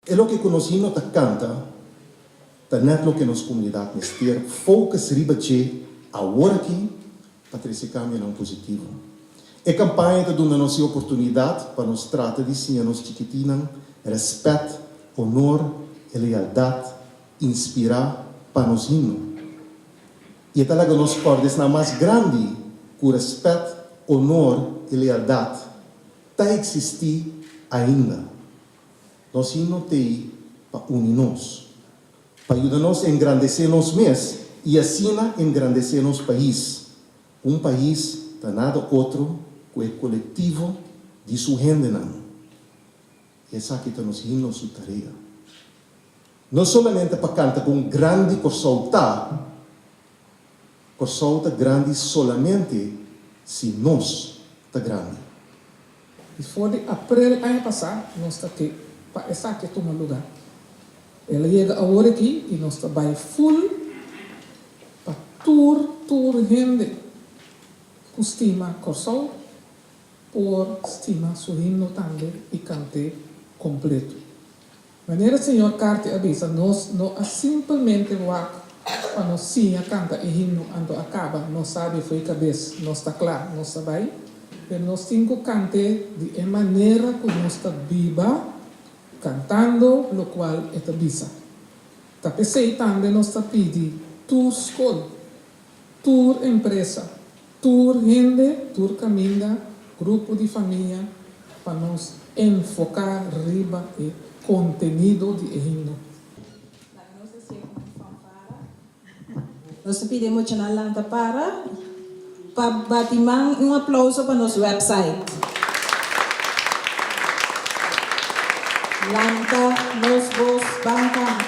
E loke ku nos himno ta kanta ta nèt loke nos komunidat mester focus riba dje aworakí pa trese kambionan positivo. E kampaña ta duna nos e oportunidat pa nos trata di siña nos chikitinnan rèspèt, honor i lealdat inspirá pa nos himno. I e ta laga nos kòrda esnan mas grandi ku rèspèt, honor i lealdat ta eksistí ainda. Nos himno t'ei pa uni nos, pa yuda nos engrandesé nos mes i asina engrandesé nos pais. Un pais ta nada otro ku e kolektivo di su hendenan. I esaki ta nos himno su tarea. No solamente pa kanta kon grandi Kòrsou ta, Kòrsou ta grandi solamente si nos ta grandi. I for di aprel aña pasá nos ta ke pa esaki tuma lugá. El a yega awor aki i nos ta bai ful pa tur tur hende ku stima Kòrsou por stima su himno tambe i kant'é kompleto. Manera señor Carty a bisa, nos no a simpelmente wak pa nos siña canta e himno anto a caba, nos sabi fo'i cabes, nos ta cla, nos ta bay, pero nos tin cu cant'e di e manera cu nos ta biba cantando locual e ta bisa. Ta p'esey tambe nos ta pidi tur scol, tur empresa, Tur hende, tur kaminda, grupo di famia pa nos enfoká riba e kontenido di e himno. Laga nos hasié un fanfara. Nos ta pidi e muchanan lanta para pa bati man un aplouso pa nos website. Lanta nos bos ban kanta.